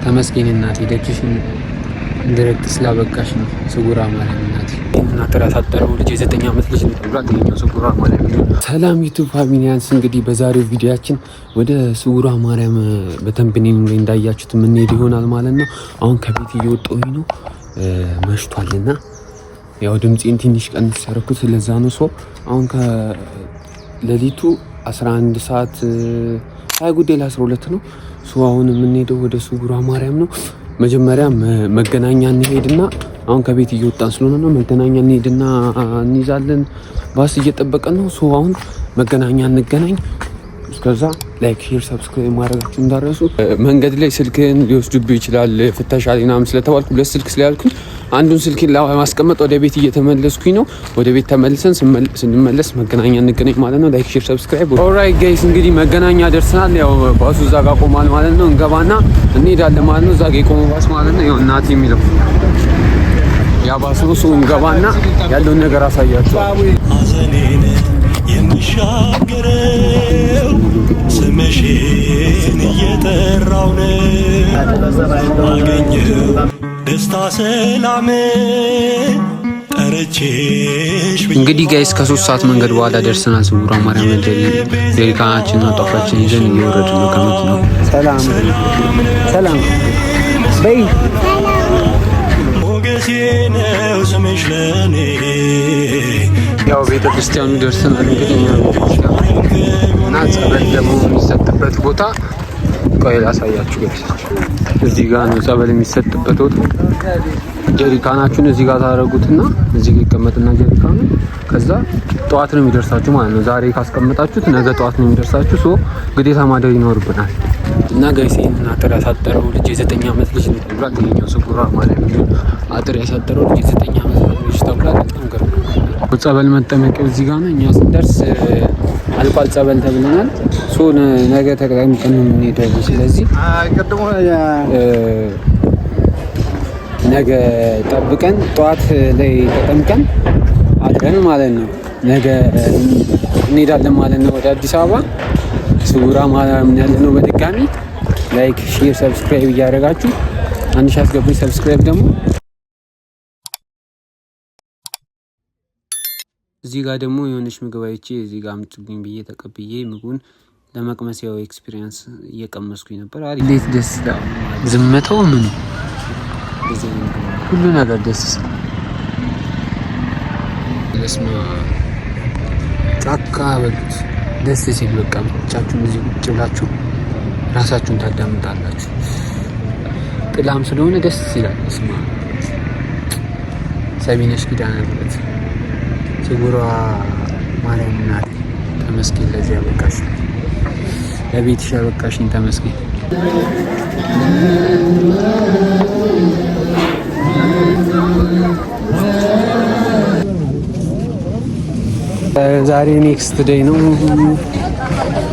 ተመስገን እናቴ፣ ደጅሽን እንድረግጥ ስላበቃሽ ነው። ስውሯ ማርያም እናቴ። አጥር ያሳጠረው ልጅ የ9 ዓመት ልጅ ነው ተብሏል። ይሄኛው ስውሯ ማርያም ነው። ሰላም YouTube ፋሚሊያንስ፣ እንግዲህ በዛሬው ቪዲዮአችን ወደ ስውሯ ማርያም በ thumbnail ኡ ላይ እንዳያችሁት የምንሄድ ይሆናል ማለት ነው። አሁን ከቤት እየወጣሁኝ ነው፣ መሽቷልና ያው ድምፄን ትንሽ ቀንስ ያደረኩት ለዛ ነው። So አሁን ከሌሊቱ 11 ሰዓት 20 ጉዳይ ለ12 ነው። So አሁን የምንሄደው ወደ ስውሯ ማርያም ነው። መጀመሪያ መገናኛ እንሄድና፣ አሁን ከቤት እየወጣን ስለሆነ ነው። መገናኛ እንሄድና እንይዛለን። ባስ እየጠበቀን ነው። So አሁን መገናኛ እንገናኝ። እስከዛ like፣ share፣ subscribe ማድረጋችሁ እንዳትረሱ። መንገድ ላይ ስልክህን ሊወስዱብህ ይችላል ፍተሻ ላይ ምናምን ስለተባልኩ ሁለት ስልክ ስለያዝኩኝ አንዱን ስልኬን ለማስቀመጥ ወደ ቤት እየተመለስኩኝ ነው። ወደ ቤት ተመልሰን ስንመለስ መገናኛ እንገናኝ ማለት ነው። Like፣ share፣ subscribe። Alright guys፣ እንግዲህ መገናኛ ደርሰናል። ያው ባሱ እዛ ጋር ቆሟል ማለት ነው። እንገባና እንሄዳለን ማለት ነው። እዛ ጋር የቆመው ባስ ማለት ነው። ያው እናቴ የሚለው ያ ባስ ነው። እሱ እንገባና ያለውን ነገር አሳያችኋለሁ። ሐዘኔን የምሻገረው ስምሽን እየጠራው ነው። አገኘው ደስታ ሰላም ጠርቼሽ እንግዲህ guys፣ ከ3 ሰዓት መንገድ በኋላ ደርሰናል። ስውሯ ማርያም። ጀሪካናችንና ጧፋችን ይዘን እየወረድን ነው ከመኪናው። ሰላም ሰላም በይ። ሞገሴ ነው ስምሽ ለኔ። ያው ቤተ ክርስቲያኑ ደርሰናል። እንግዲህ እኛ ቤተ ክርስቲያኑ እና ጸበል ደግሞ የሚሰጥበት ቦታ ቆይ ላሳያችሁ guys። እዚህ ጋር ነው ጸበል የሚሰጥበት ቦታ። ጀሪካናችሁን እዚህ ጋር ታደርጉትና እዚህ ጋር ይቀመጥና ጀሪካኑ ከዛ ጠዋት ነው የሚደርሳችሁ ማለት ነው። ዛሬ ካስቀመጣችሁት ነገ ጠዋት ነው የሚደርሳችሁ። So ግዴታ ማደር ይኖርብናል። እና guys፣ ይሄንን አጥር ያሳጠረው ልጅ የ9 ዓመት ልጅ ነው ተብሏል። ይሄኛው ስውሯ ማርያም አጥር ያሳጠረው ልጅ የ9 ዓመት ልጅ ተብሏል። በጣም ገርሞ ጸበል መጠመቂያው እዚህ ጋር ነው። እኛ ስንደርስ አልቋል ጸበል ተብለናል። So ነገ ተጠምቀን ነው የምንሄደው። ስለዚህ ነገ ጠብቀን ጠዋት ላይ ተጠምቀን አድረን ማለት ነው ነገ እንሄዳለን ማለት ነው ወደ አዲስ አበባ። ስውሯ ማርያም ያለ ነው። በድጋሚ like፣ share፣ subscribe እያደረጋችሁ 1000 አስገቡኝ። Subscribe ደግሞ። እዚህ ጋር ደግሞ የሆነች ምግብ አይቼ እዚህ ጋር አምጡልኝ ብዬ ተቀብዬ ምግቡን ለመቅመስ ያው experience እየቀመስኩኝ ነበር። አሪፍ፣ እንዴት ደስ ይላል! ዝምታው ምኑ ሁሉ ነገር ደስ ሲል፣ በስመ አብ፣ ጫካ በሉት ደስ ሲል፣ በቃ ብቻችሁን እዚህ ቁጭ ብላችሁ ራሳችሁን ታዳምጣላችሁ። ጥላም ስለሆነ ደስ ይላል። በስመ አብ፣ ሰሚነሽ ኪዳነ ምሕረት፣ ስውሯ ማርያም እናቴ ተመስገን፣ ለዚህ ያበቃሽ፣ ለቤትሽ ያበቃሽኝ ተመስገን። ዛሬ next day ነው።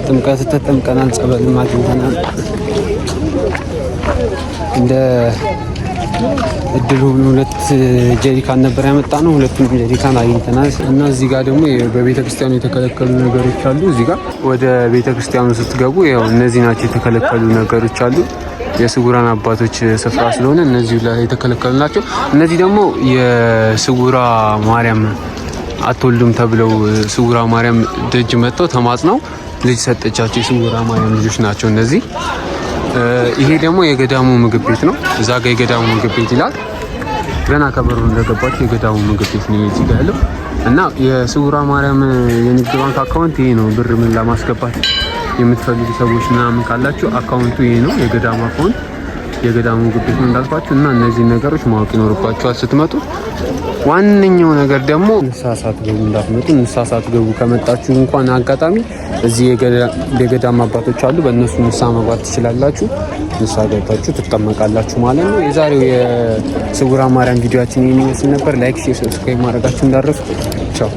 ጥምቀት ተጠምቀናል፣ ጸበልም አግኝተናል። እንደ እድሉ ሁለት ጀሪካን ነበር ያመጣነው። ሁለቱንም ጀሪካን አግኝተናል። እና እዚህ ጋር ደግሞ በቤተ ክርስቲያኑ የተከለከሉ ነገሮች አሉ። እዚህ ጋር ወደ ቤተ ክርስቲያኑ ስትገቡ ያው እነዚህ ናቸው የተከለከሉ ነገሮች አሉ። የስውራን አባቶች ስፍራ ስለሆነ እነዚህ የተከለከሉ ናቸው። እነዚህ ደግሞ የስውሯ ማርያም አትወልዱም ተብለው ስውሯ ማርያም ደጅ መጥተው ተማጽነው ልጅ ሰጠቻቸው። የስውሯ ማርያም ልጆች ናቸው እነዚህ። ይሄ ደግሞ የገዳሙ ምግብ ቤት ነው። እዛ ጋ የገዳሙ ምግብ ቤት ይላል። ገና ከበሩ እንደገባችሁ የገዳሙ ምግብ ቤት ነው እዚህ ጋር ያለው። እና የስውሯ ማርያም የንግድ ባንክ account ይሄ ነው። ብር ምን ለማስገባት የምትፈልጉ ሰዎች ምናምን ካላችሁ account ኡ ይሄ ነው። የገዳሙ account የገዳሙ ምግብ ቤት ነው እንዳልኳችሁ። እና እነዚህን ነገሮች ማወቅ ይኖርባችኋል ስትመጡ። ዋነኛው ነገር ደግሞ ንስሐ ሳትገቡ እንዳትመጡ። ንስሐ ሳትገቡ ከመጣችሁ እንኳን አጋጣሚ እዚህ የገዳም አባቶች አሉ። በእነሱ ንስሐ መግባት ትችላላችሁ። ንስሐ ገብታችሁ ትጠመቃላችሁ ማለት ነው። የዛሬው የስውሯ ማርያም ቪዲዮአችን ይህን ይመስል ነበር። Like፣ share፣ subscribe ማድረጋችሁ እንዳትረሱ። ቻው።